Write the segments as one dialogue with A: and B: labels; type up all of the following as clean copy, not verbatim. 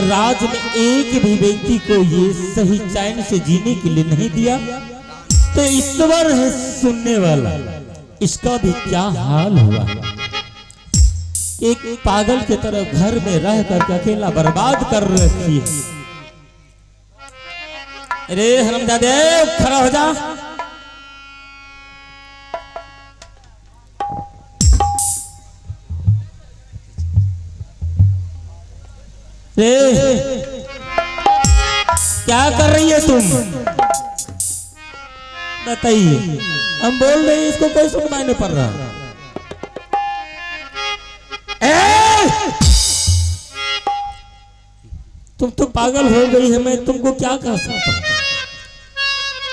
A: राज में एक भी व्यक्ति को ये सही चैन से जीने के लिए नहीं दिया, तो ईश्वर है सुनने वाला, इसका भी क्या हाल हुआ। एक पागल की तरह घर में रह करके अकेला बर्बाद कर रखी है। अरे हरामजादे, खड़ा हो जा। रे क्या कर रही है तुम, बताइए। हम बोल रहे हैं, इसको कोई सुनवाई नहीं पड़ रहा। ए! तुम तो पागल हो गई है, मैं तुमको क्या कह सकता हूं।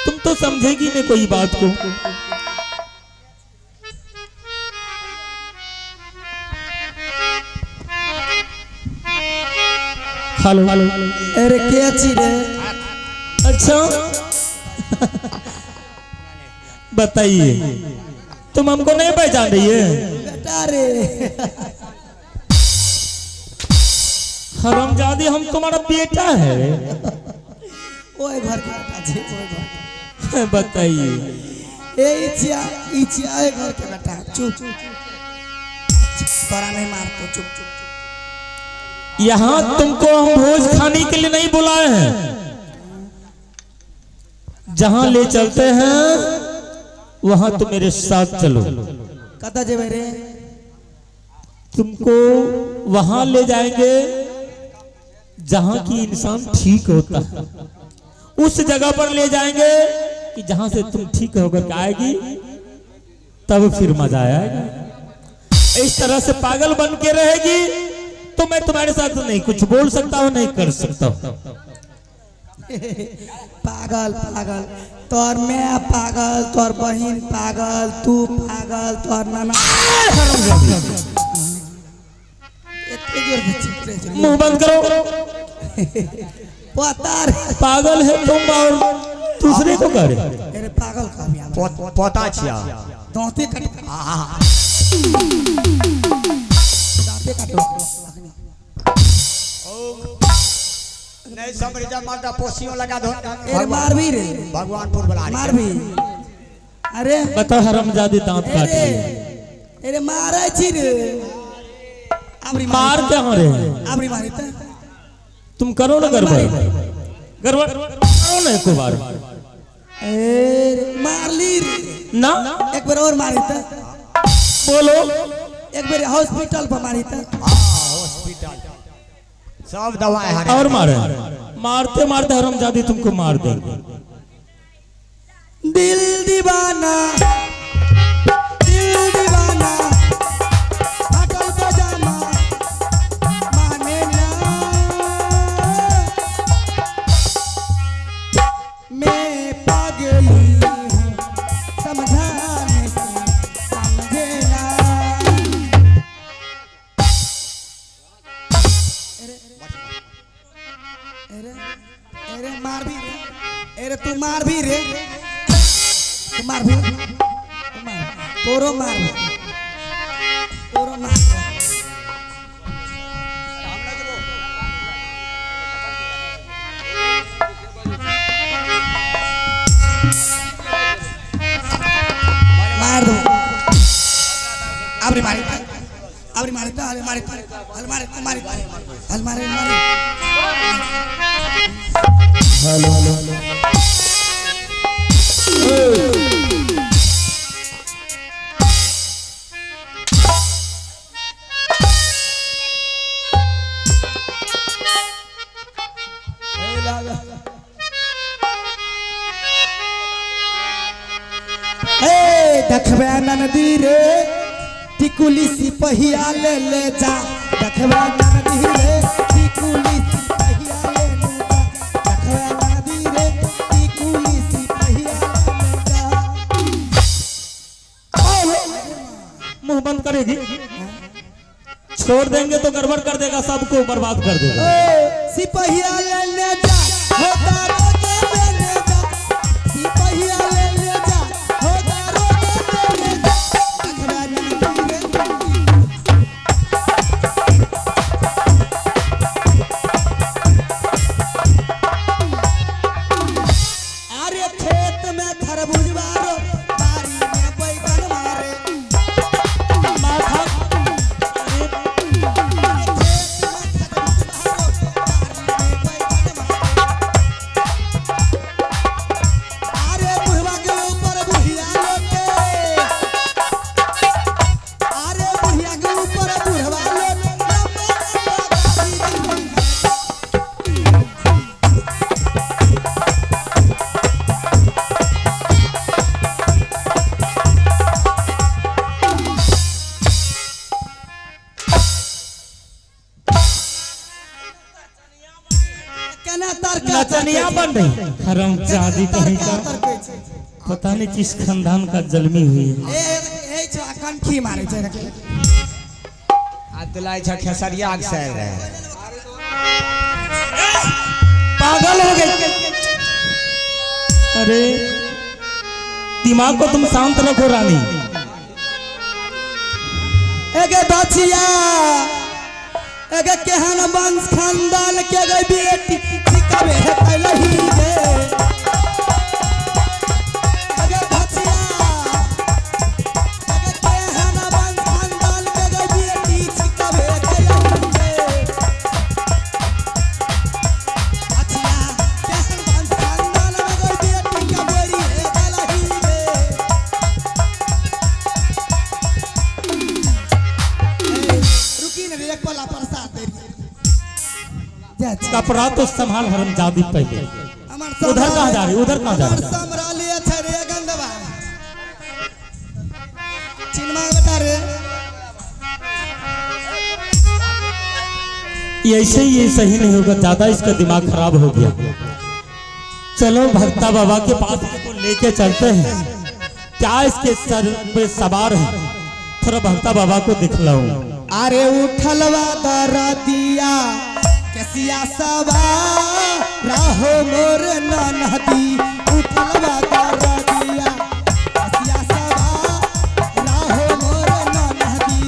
A: तुम तो समझेगी नहीं कोई बात को। हेलो हेलो,
B: अरे के छी रे?
A: अच्छा बताइए, तुम हमको नहीं पहचान रही है?
B: बेटा रे
A: हरामजादी, हम तुम्हारा बेटा है।
B: ओए घर के बेटा छी, ओए घर के।
A: बताइए।
B: ए इचिया इचिया ए घर के बेटा, चुप तोरा नहीं मारतो, चुप चुप।
A: यहाँ तुमको हम भोज खाने के लिए नहीं बुलाए हैं। जहां ले चलते हैं वहां तुम मेरे साथ चलो।
B: कतऽ जेबै रे?
A: तुमको वहां ले जाएंगे जहां की इंसान ठीक होता है। उस जगह पर ले जाएंगे कि जहां से तुम ठीक होकर के आएगी, तब फिर मजा आएगा। इस तरह से पागल बन के रहेगी तो मैं तुम्हारे साथ नहीं कुछ बोल सकता हूं, नहीं कर सकता हूं।
B: पागल पागल, तोर मैं पागल, तोर बहिन पागल, तू पागल, तोर नाना। एते जोर से चिपरे छै।
A: मुंह बंद करो।
B: पता रे।
A: पागल है तुम और दूसरे को करे।
B: अरे पागल कहबी हमरा?
C: पोता छिया।
B: दांते कट, दांते काटो।
C: नहीं समझ जा, मारता पोसियों लगा दो।
B: अरे मारबी रे।
C: भगवानपुर बुला रही।
B: मारबी। अरे
A: बताओ हरामजादी दांत काट
B: अरे
A: रही है।
B: अरे मारै छी रे। आबरी
A: मार क्या हो रहे हैं?
B: आबरी मारी त।
A: तुम करो ना गड़बड़, गड़बड़ करो ना एक बार।
B: ए मारली रे।
A: ना
B: एक बार और मारी त।
A: बोलो।
B: एक बार हॉस्पिटल पर मारी त।
C: हॉस्पिटल सब दवाई हरे।
A: और मारे, मारते मारते हरामजादी तुमको मार देंगे।
B: दिल दीवाना, दिल दीवाना, अटल पजामा माने ना, मैं पागली हूँ समझाने से समझे ना। अरे अरे अरे मार भी रे, अरे तू मार भी रे, तू मार भी, तू मार, तोरो मार, तोरो मार। मार दो। आबरी मारी, आबरी मारी तो, हल मारी, हल मारी, मारी, हल मारी, मारी।
A: हेलो हेलो हेलो,
B: ए देखबे ननदी रे, टिकुली सिपहिया ले ले जा। देखबे ननदी रे, टिकुली सिपहिया ले ले जा। देखबे ननदी रे, टिकुली सिपहिया ले ले जा।
A: मुंह बंद करेगी, छोड़ देंगे तो गड़बड़ कर देगा, सबको बर्बाद कर देगा।
B: ए सिपहिया ले ले जा, हो दारो के ले जा। सिपहिया ले ले जा, हो दारो के ले जा। देखबे ननदी रे। केना तर्क
A: नचनिया बन रही हरम जादी कहीं का
B: तर्कै छै।
A: पता नहीं किस खानदान का जलमी हुई है।
B: ए ए छौ अखन की मारै छै।
C: आ तुलाई छ खेसरिया के सैर रहे।
A: पागल हो गई। अरे दिमाग को तुम शांत रखो रानी।
B: एगे बचिया एगे केहन वंश खानदान के गे बेटी कबे कैलही गे। एगे बचिया एगे केहन वंश खानदान के गे बेटी कबे कैलही गे। बचिया केहन वंश खानदान के गे बेटी कबे कैलही गे। रुकी न रे एक पला प्रसाद दे।
A: कपड़ा तो संभाल हरमजादी पहले। उधर कहाँ जा रही, उधर कहाँ जा रही?
B: संभाल छै रे गंदवा चिनमा बता रे।
A: ये ऐसे ही ये सही नहीं होगा, ज्यादा इसका दिमाग खराब हो गया। चलो भक्ता बाबा के पास इसको लेके चलते हैं। क्या इसके सर पे सवार है, थोड़ा भक्ता बाबा को दिखलाऊं।
B: अरे उठलवा दरदिया कसिया सवा राहो मोर ननदी। उठलवा दरदिया कसिया सवा राहो मोर ननदी।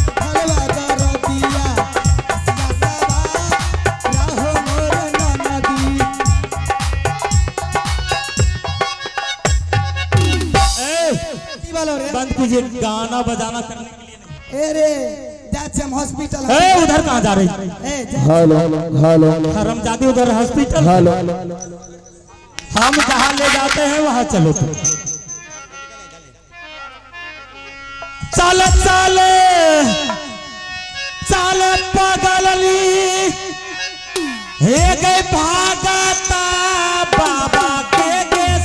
B: उठलवा दरदिया कसिया सवा राहो मोर ननदी। की बोलो रे?
A: बंद कीजिए गाना बजाना करने के लिए नहीं।
B: ए रे जा हम हॉस्पिटल।
A: ए उधर कहाँ जा रही?
D: हेलो हेलो
A: हरमजादी उधर हॉस्पिटल।
D: हेलो
A: हम जहाँ ले जाते हैं वहां चलो तुम। चल चल चल पगलनी हे गए भागता बाबा के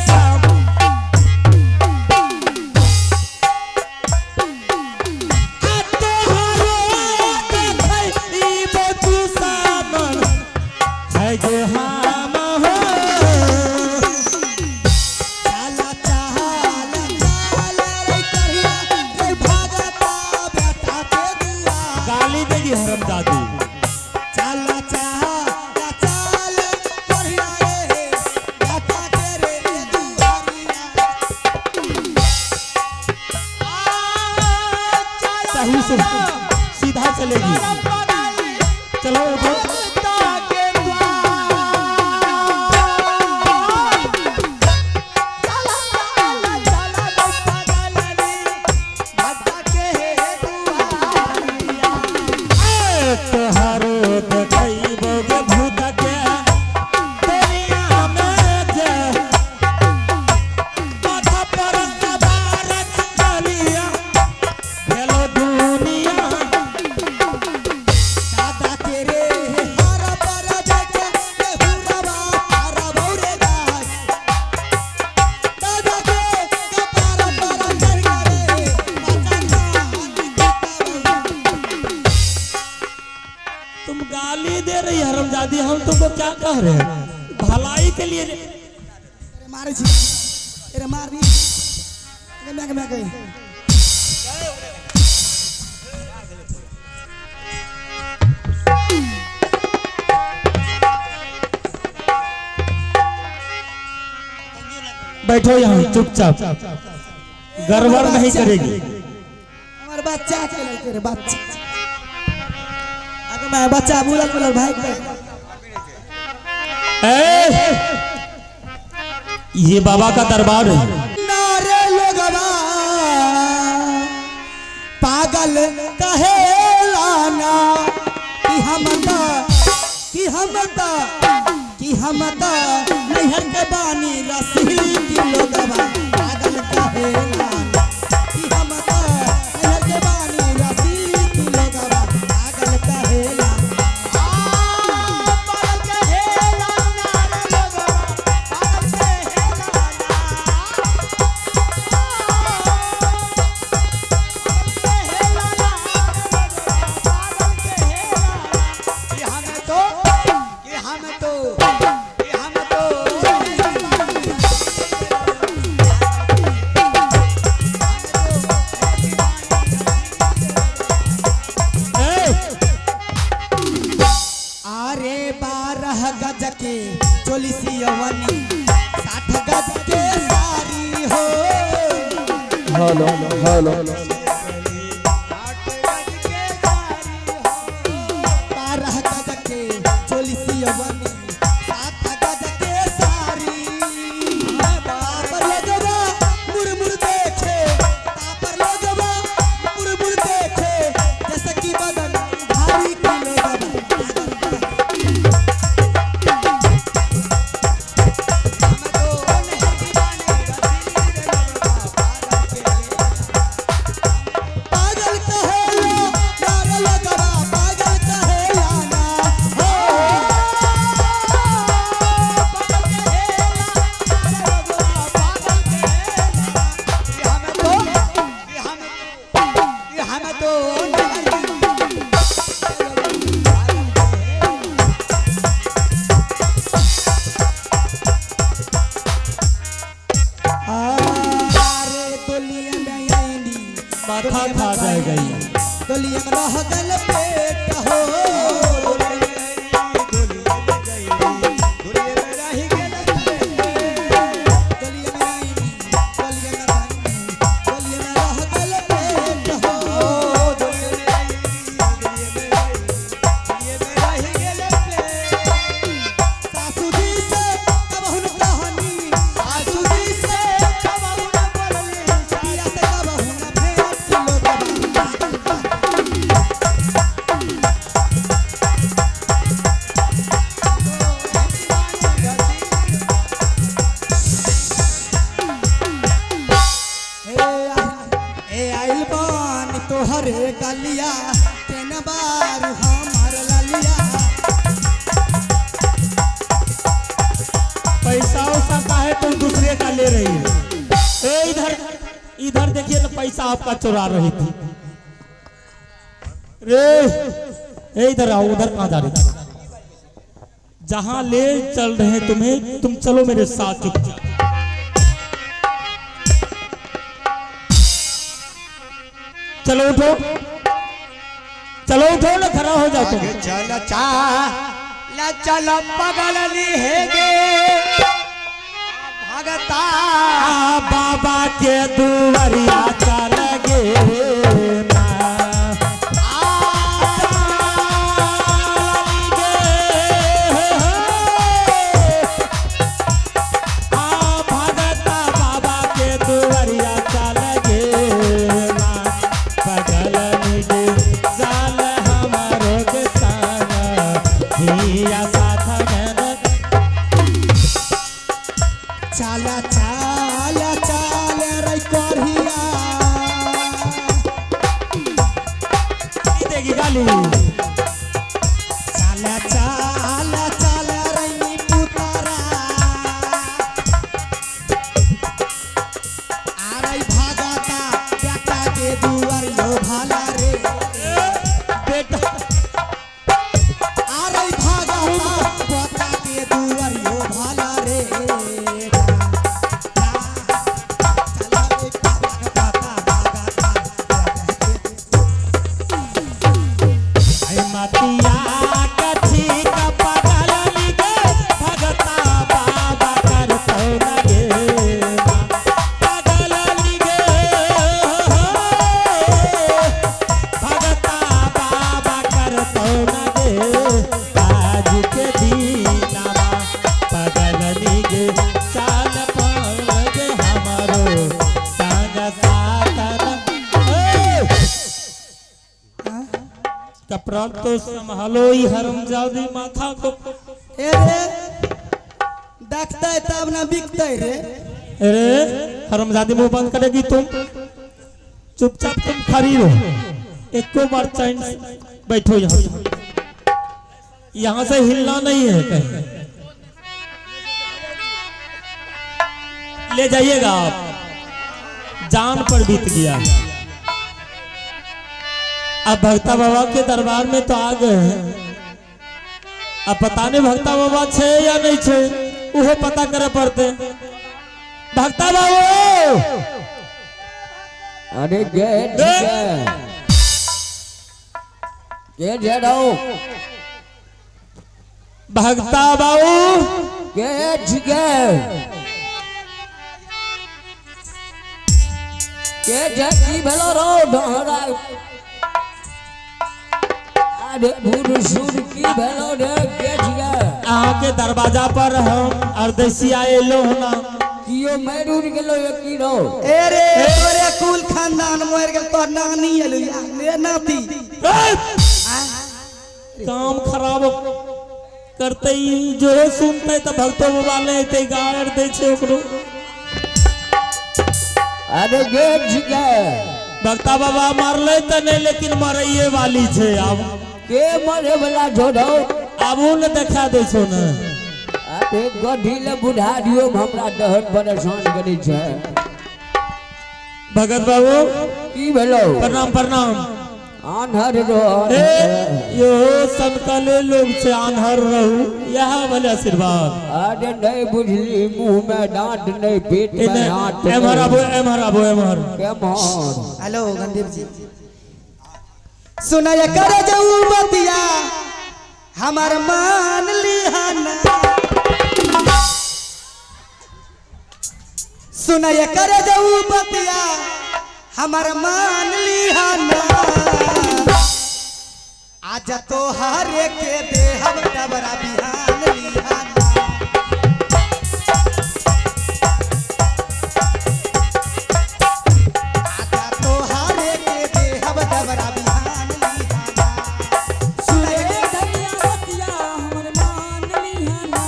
A: सब। गाली देगी हरमजादी।
B: चला चला चल करिया रे बेटा के रे दुआरिया।
A: सही से सीधा चलेगी। चलो उठो। तुम गाली दे रही हरमजादी, हम तुमको क्या कह रहे हैं? भलाई के लिए।
B: अरे मारे छी, अरे मार नी, अरे मैं गई।
A: बैठो यहाँ चुपचाप, गड़बड़ नहीं करेगी।
B: हमारे बच्चा के लड़के रे बच्चा, अगर मैं बच्चा बुलल बुलल भाई
A: ए, ये बाबा का दरबार है।
B: नारे लोगवा पागल कहेला कि हम ता कि हम ता कि हम ता नैहर के बानी रसी की लोगवा पागल कहेला कि हम ता नैहर के बानी रसी की लोगवा पागल कहेला।
C: पागल कहेला नारे लोगवा पागल कहेला हम तो हम तो
B: अरे 12 गज के चोलिसियवनी 60 गज के सारी हो।
D: हेलो हेलो
C: 8 गज के सारी हो।
B: 12 गज के चोलिसियवनी 60 गज के सारी। तापर लगवा मुरमुर देखे, तापर लगवा मुरमुर देखे, जैसे कि बदन भारी किलो।
C: हम तो नहर की बाने रसीली रे लगवा पागल के
B: पागल कहेला नार लगवा, पागल कहेला ना हो।
C: पागल कहेला लगवा पागल कहेला। हम तो हम हम तो नहर की पागल कहेला।
B: अरे दुलिया में आईनी
A: माथा खा जाएगा ये।
B: दुलिया में रह गल पेट हो। दुलिया में आईनी दुलिया में आईनी दुलिया में रह गल पेट हो। सासू जी से कबहुन कहानी, सासू जी से कबहुन बोलली, पिया से कबहुन भेंट लोगवा। ए आइल बान तोहरे गलिया केन बार हमार ललिया।
A: पैसा वैसा काहे तुम दूसरे का ले रही हो? ए इधर इधर देखिए ना, पैसा आपका चुरा रही थी रे। ए इधर आओ, उधर कहाँ जा रही थी? जहां ले चल रहे हैं तुम्हें, तुम चलो मेरे साथ चुपचाप। चलो उठो, चलो उठो ना, खड़ा हो जाओ तुम।
C: चल चल चल पगल गे भगता
A: बाबा के दुआरिया चल गे ना। आ भगता बाबा के दुआरिया चल गे ना। बगल में जाल हमारो के संग हिया साथ में।
B: चाला चाला चाल रे कोरिया
A: नहीं देगी गाली।
B: चाला चाला चाल रे पुतारा आरे भागाता बेटा के दुआर यो भाला रे।
A: बेटा
B: आरे भागाता पोता के दुआर यो भाला रे। चला रे भागाता भागाता
A: आई मतिया कछी कपगल गे भगता बाबा करतो लगे पगल गे भगता बाबा करतो लगे। आज के दीनामा पगल गे चाल पाग हमारो संग साथन। कपड़ा तो संभालो ही हरमजादी माथा को।
B: ए रे देखते तब ना बिकते रे।
A: अरे हरमजादी मुंह बंद करेगी तुम, चुपचाप तुम खड़ी रहो, एको बार चैन से बैठो यहाँ, यहाँ से हिलना नहीं है कहीं। ले जाइएगा आप, जान पर बीत गया। अब भक्ता बाबा के दरबार में तो आ गए हैं, आ पता नहीं भक्ता बाबा छे या नहीं छे, उहो पता करे पड़ते। भक्ता बाबू
E: अरे गे के जे रहो
A: भक्ता बाबू
E: के छिके के जे की भेलो रो ढोरा। अरे बूढ़ सूर की भेलो रे के छिके।
A: अहाँ के दरवाजा पर हम अरदेसी आएलो ना।
E: कियो मैरूर गेलो ये की रो।
B: ए रे तोरे कुल खानदान मर गेल तोर नानी एलु या रे नाती।
A: काम खराब करते जो सुनते तो भक्तो बाबा ले ते गाड़ दे छे ओकरो।
E: अरे गे छिके
A: भक्ता बाबा मारले त नहीं लेकिन मरैये वाली छे। आब
E: के मरे वाला छोड़ो
A: आब उ ने देखा दे छो ने।
E: अरे गढ़ी ले बुढ़ा दियो हमरा दहन परेशान करै छै।
A: भगत बाबू
E: की भेलो?
A: प्रणाम प्रणाम।
E: आन्हर रहो
A: ए यो सनकले लोग छे आन्हर रहू यह भले आशीर्वाद।
E: अरे नहीं बुझली मुंह में डांट नहीं पेट में हाथ।
A: एमहर आबो एमहर आबो एमहर।
E: केमहर?
B: हेलो गंधीप जी सुनाय कर जाऊ बतिया हमार मान लिहाना। सुनाय कर जाऊ बतिया हमार मान लिहाना। आज तो हर के देहब डबरा बिहान लिहाना। आज तो हर के देहब डबरा बिहान लिहाना। सुनाय
C: बतिया हमर मान लिहाना।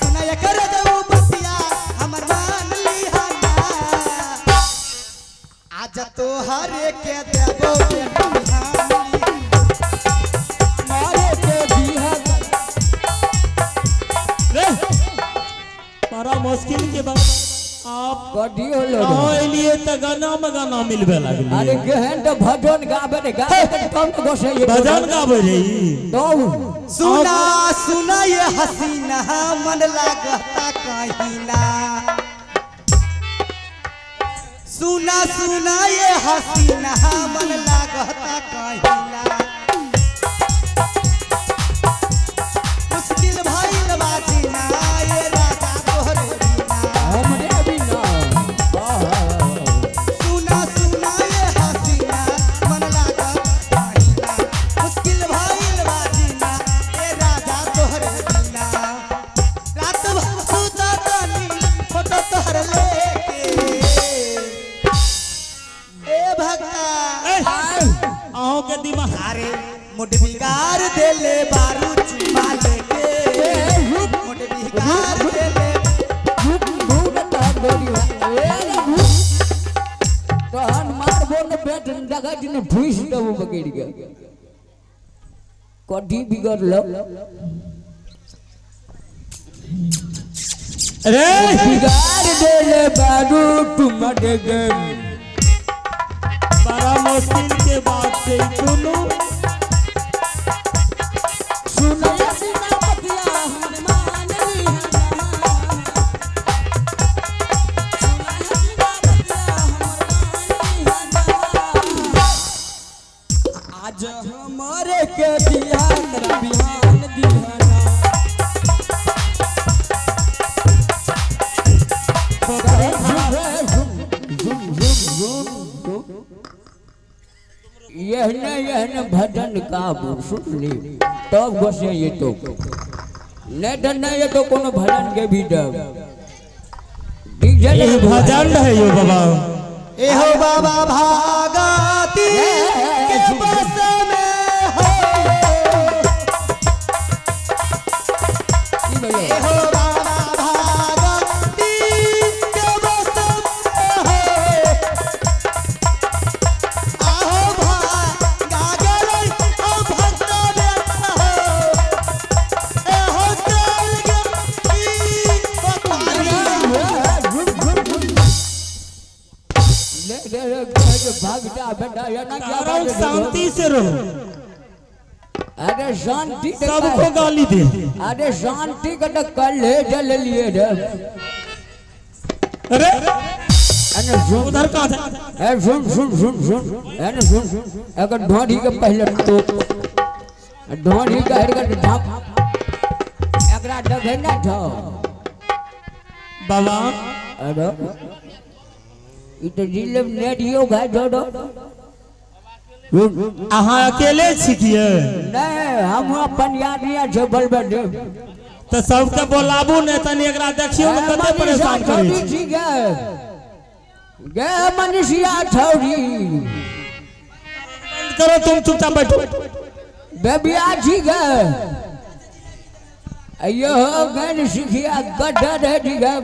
B: सुनाय कर जाऊ बतिया हमर मान लिहाना। आज तो हर के देबो बिहान
E: मारे के बिहान
A: रे बड़ा मुश्किल के बात आप
E: गढ़ी होलो।
A: कहाँ एलिए त गाना में गाना मिलबे लागल।
E: अरे केहन तो भजन गाबे रे गाबे त कम गोसे ये
A: भजन गाबे रे
E: तो
B: सुना सुना ये हसीना मन लागता कहीना। सुना सुना ये हसीना मन लागता कहीना। मुश्किल भइल बाजीना ये राजा तोहरे बिना।
E: हमरे बिना।
B: सुना सुना ये हसीना मन लागता कहीना। मुश्किल भइल बाजीना ये राजा तोहरे बिना। रात भर सुता तनी फोटो तोहर लेके। ए भक्ता
A: अहों के दिमाग
B: अरे मुड बिगाड़ देले बारू चुमा लेके। मुड बिगाड़ देले
E: तहन मारबो ने पेट जगह ने ठूस देबो पकड़ के कढ़ी बिगड़लो।
A: अरे
E: बिगाड़ देले बारू तुम गे।
A: बड़ा मुश्किल के बात से दोनों
C: सुनाय सीना बतिया हमर मान लिहाना। सुनाय सीना बतिया हमर मान लिहाना। आज हमरे के बिहान बिहान दिहाना।
E: यहने यहने भजन गाबू सुन ली तब गोसे ये तो नहीं तो नहीं ये तो कोनो भजन के भी दब
A: ये भजन है यो बाबा।
B: ए हो बाबा भागाती के बस में हो। ए हो बाबा भागाती के बस में हो। आहो भागा गेलै ओ भक्त बेटा हो। ए हो चल गई पतारी।
E: ले ले ले भाग जा बेटा ये ना क्या
A: तारों
E: बात है?
A: सांस रहो।
E: अरे शांति के
A: सबको गाली दे।
E: अरे शांति के तो कल ले चल लिए रे।
A: अरे
E: अरे सुन
A: उधर कहाँ था?
E: ए सुन सुन सुन सुन अरे सुन अगर ढोरी के पहले तो ढोरी के हर के ढाप एकरा डगे ना छो
A: बाबा।
E: अरे ई तो जिले नेडियो गाय छोड़ो।
A: अहाँ अकेले छिकिए?
E: नहीं हम अपन यार छे बोलबे दे।
A: तो सबके बोलाबू ने तनी एकरा देखियो ने कते परेशान करै छै।
E: छी गे मनुष्या छौरी।
A: बंद करो तुम चुपचाप बैठो।
E: बेबिया छी गे अयो गन सिखिया गड्ढा रे छी गे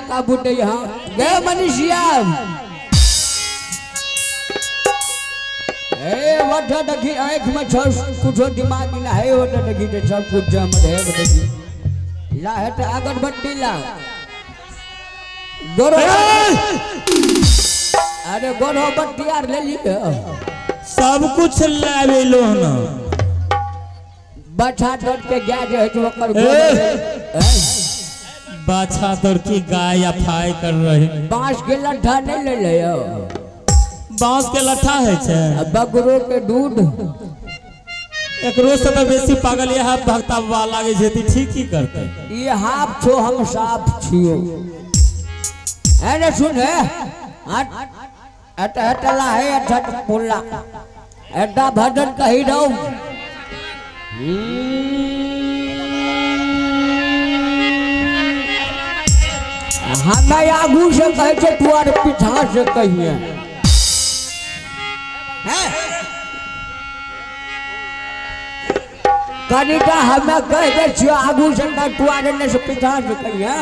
E: काबू दे यहाँ गे मनुष्या। ए वटा देखी आँख में छो कुछो दिमाग ना है वटा देखी ते सब कुछ जम रहे देखी ला है तो अगरबत्ती ला गोरो। अरे गोरो बत्ती यार ले ली
A: सब कुछ लावे लो ना
E: बछा दौड़ के गया जो है तो ओकर
A: बाछा दौड़ की गाय या फाय कर रहे।
E: बांस के लट्ठा नहीं ले ले
A: बांस के लट्ठा है छे
E: बकरो के दूध
A: एकरो से तो बेसी पागल यह भक्ता बाबा लागे छे त ठीक ही करते।
E: ये हाफ छो हम साफ छियो। अरे सुन है हट हटला है अठट पुल्ला एटा भजन कही दो। हमें आगू से कहे छे तू are पीछा से कहिए। कनिटा हमें कह दे छियो आगू से कह तू are ने से पीछा से कहिए।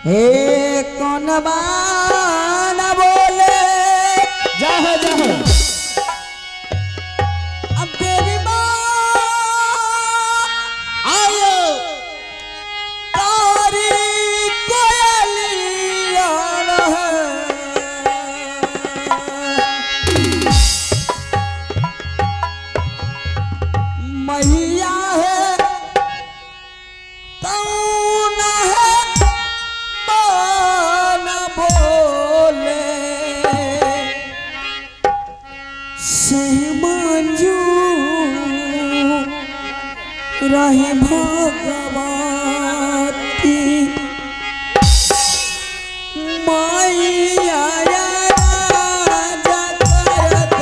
B: हे कोनवा न बोले
A: जा है जा है
B: अब देवी माँ आयो तारी कोयलिया रहे मैया है कौन है बान बोले से मंजू रहे भगवती मैया राजा करत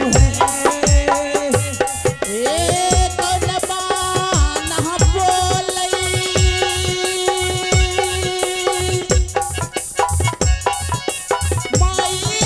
B: है।
F: मैया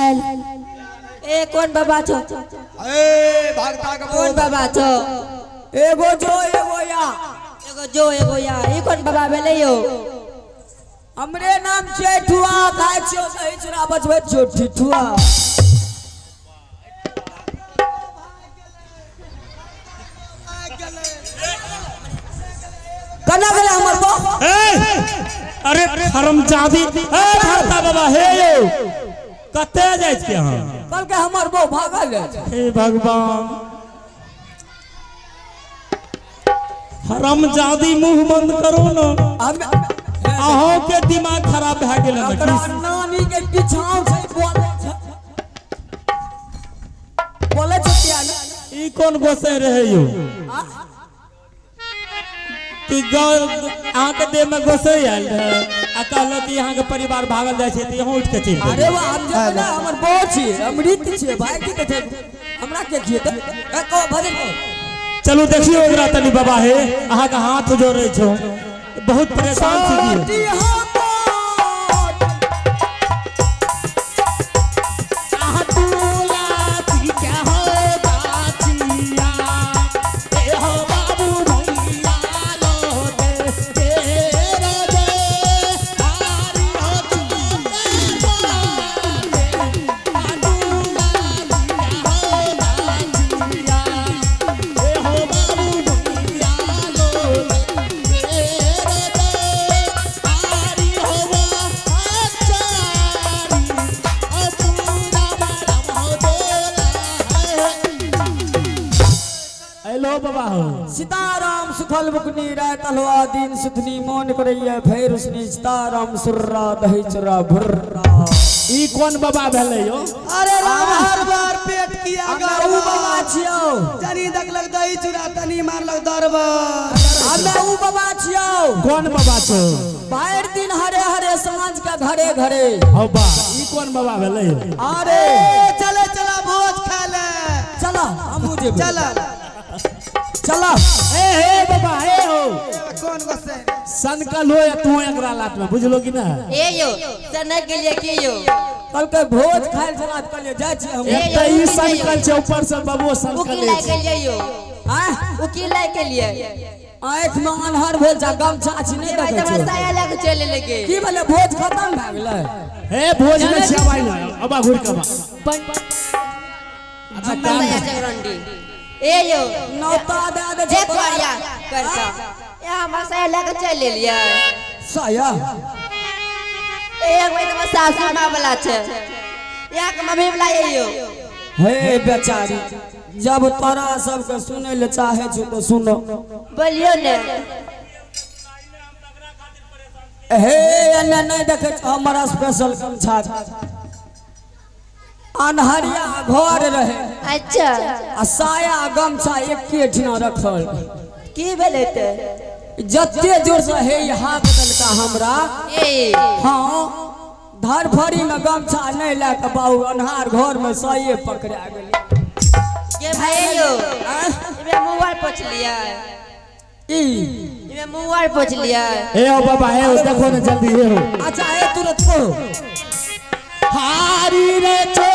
F: हेल ए कोन बाबा छो?
C: ए भगता के
F: कोन बाबा छो?
E: एगो जो एगो या।
F: एगो जो एगो या, ई कोन बाबा भेलै यो?
E: हमरे नाम छियै ठुआ, खाइ छियौ दही चूड़ा, बचबै छियौ ठिठुआ। कना गेलै हमर बा?
A: ए अरे हरमजादी, ए भरता बाबा हे यो कते जाइ छी अहाँ?
E: कहलकै हमर बो भागल अछि।
A: हे भगवान, हरमजादी मुंह बंद करो ना।
E: हम
A: अहों के दिमाग खराब भए गेल हन।
E: ओकरा नानी के पिछाव छै, बोलै छै, बोलै छै किया ने?
A: ई कोन गोसै रहे यो कि अहाँ के देह में गोसै आयल रहे आ कहलक कि अहाँ के परिवार भागल जाइ छै तऽ यहाँ उठि के चलि
E: अरे
A: गेल।
E: वाह, हम जे ना हमर बो छी, अमृत छी भाई, की कहै छै हमरा के खिएतै? ए कहो भजन कहो।
A: चलू देखियौ एकरा तनी बाबा हे, अहाँ के हाथ जोड़ै छौ, बहुत परेशान छी की।
E: छोटी हमर
A: हेलो बाबा हो।
E: सीताराम सुखल बुकनी राय तलवा दिन सुथनी मोन करैया भैर उसनी सीताराम सुर्रा दही चुरा भुर्रा।
A: ई कोन बाबा भेलै यो?
B: अरे राम हर बार पेट किया
E: हमे ऊ बाबा छियौ।
B: जनी देखलक दही चूड़ा तनी मारलक दरबार।
E: हमे ऊ बाबा छियौ।
A: कोन बाबा छौ?
E: भरि दिन हरे हरे साँझ के घरे घरे।
A: हौ बा, ई कोन बाबा भेलै यो?
E: अरे
B: चले चला भोज खा ले।
E: चला हमहूँ जेबै।
B: चला
E: चला।
A: ए हे बाबा हे हो,
B: कौन गोसे
A: सनकल हो या तू एकरा लात में, बुझलो कि ना?
F: ए यो सनक गेलियै की यो?
E: कहलकै भोज खाइ लए चला, कहलियै जाइ छियै हम।
A: एक तऽ ई सनकल छै, ऊपर से बाबो सनकल
F: उकील लाइ
A: अछि।
F: गेलियै यो?
E: आँय?
F: उकील लाइ गेलियै?
E: आँखि में अन्हार भेल छै, गमछा छी नहि
F: ए भाई
E: देखै
F: तऽ हमरा
E: छियै।
F: साया लए कऽ चलि एलै गे।
E: की भेलै भोज खतम भए गेलै?
A: हे भोज में छै आब ना, अब घुर के बा। अच्छा
F: हमर साया जगरंडी। ए यो
E: नौता दए दै छै
F: ए परिया करता ए हमर साया लए कऽ चलि एलियै।
E: साया
F: ए भाई तऽ हमर सासू माँ वाला छै, यहाँ के मम्मी वाला ये यो।
E: हे बेचारी, जब तोरा सबके सुनै लए चाहे छौ तऽ सुनो।
F: बोलियो ने।
E: हे एने नहि देखै छौ हमरा स्पेशल गमछा छै। अन्हरिया घर रहे।
F: अच्छा।
E: आ साया गमछा एके ठिना रखल।
F: की भेलै तऽ?
E: जते जोर से हे हाथ देलका हमरा।
F: ए
E: हाँ, धरफड़ी में गमछा नहीं लए के बाबू अन्हार घर में साये पकड़ा गेलै।
F: के भाई यो इमे मुँह पोछ लिया।
E: ई
F: इमे मुँह आर पोछ लिया।
A: हे हो बाबा हे हो, देखो ना जल्दी हे हो।
E: अच्छा हे तुरंत कहो।
A: हारी रे छोटी